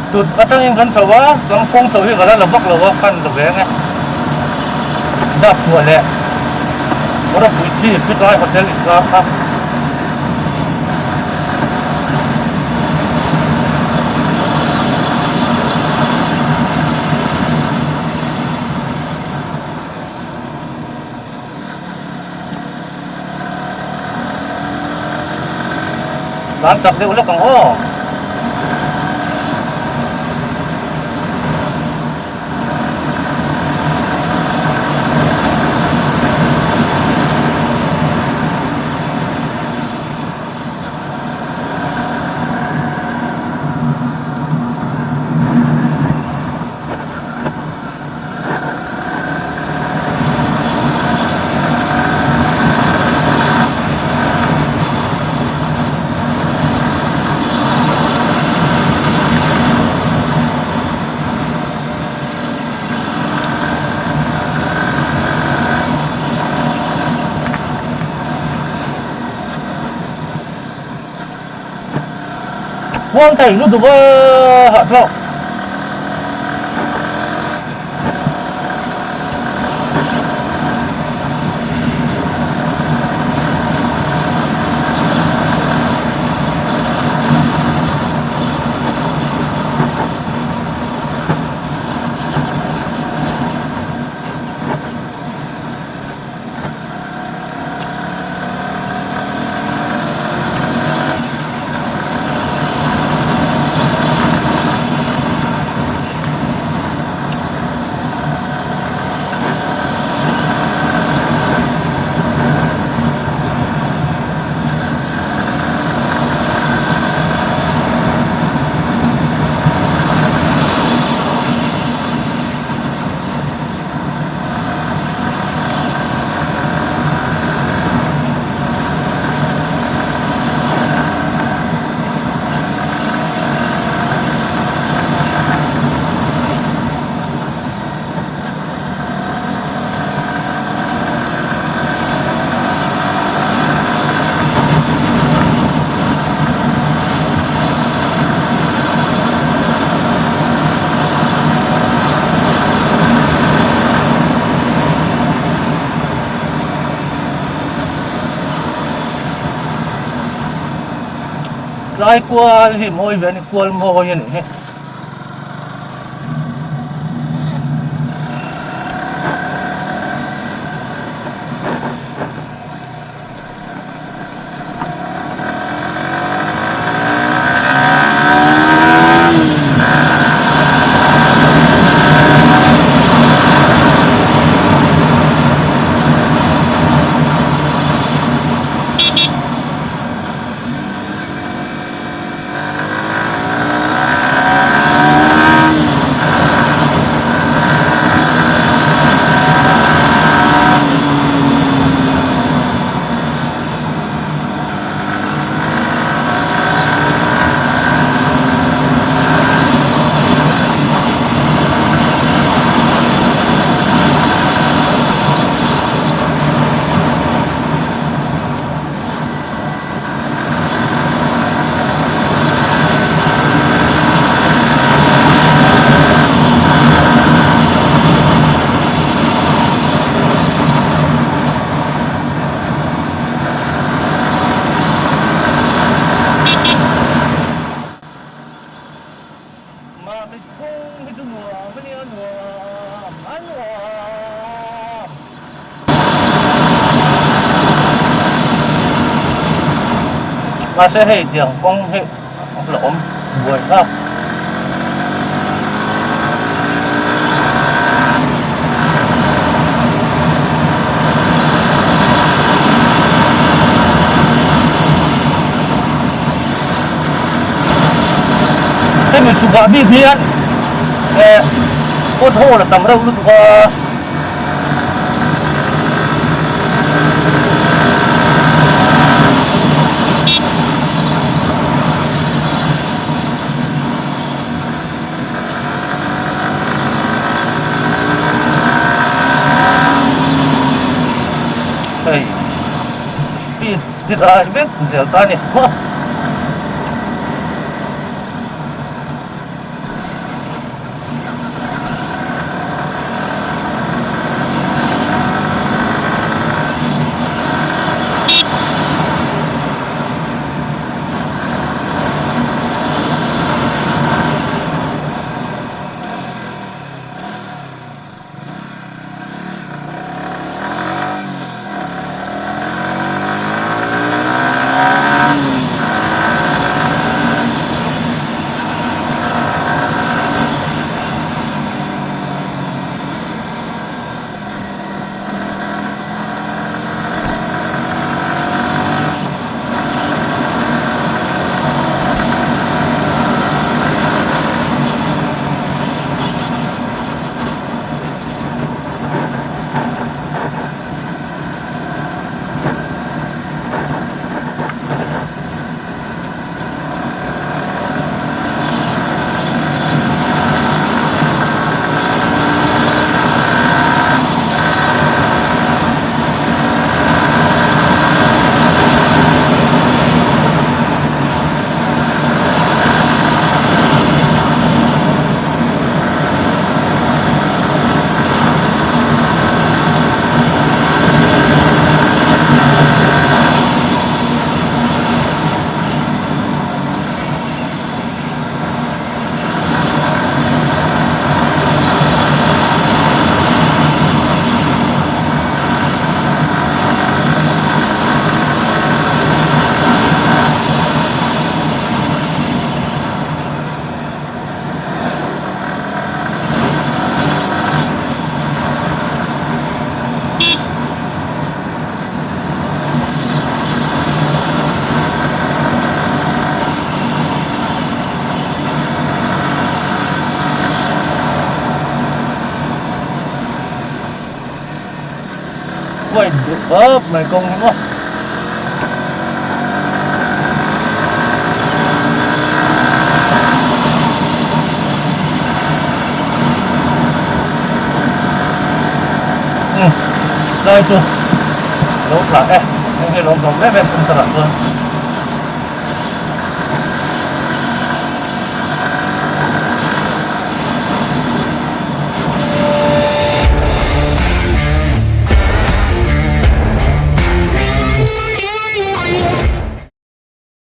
Tut atangin kan chho a, kan kawng chho hi ka la la vak lo a, khan la ve ang e. Dap chhuah leh Rawpui chi Fitlai Hotel inkar kha. Tlan chak deuh lawk ang aw. Huang thei lutuk a hahthlak. Tlai kual hi mawi ve a ni kual mawi a nih hi. Mamit kawng hi chu nuam a nia nuam a nuam. Mahse hei tiang kawng hi a la awm buai thlak. Hemi chhukah bik hian eh pothole a tam reuh lutuk a. Hei speed ti dai vek zel ta a ni. induh khawp mai kawng hi maw. Umm lai chu lo tla e, heng hi lawm hlawm em em tum takah chuan.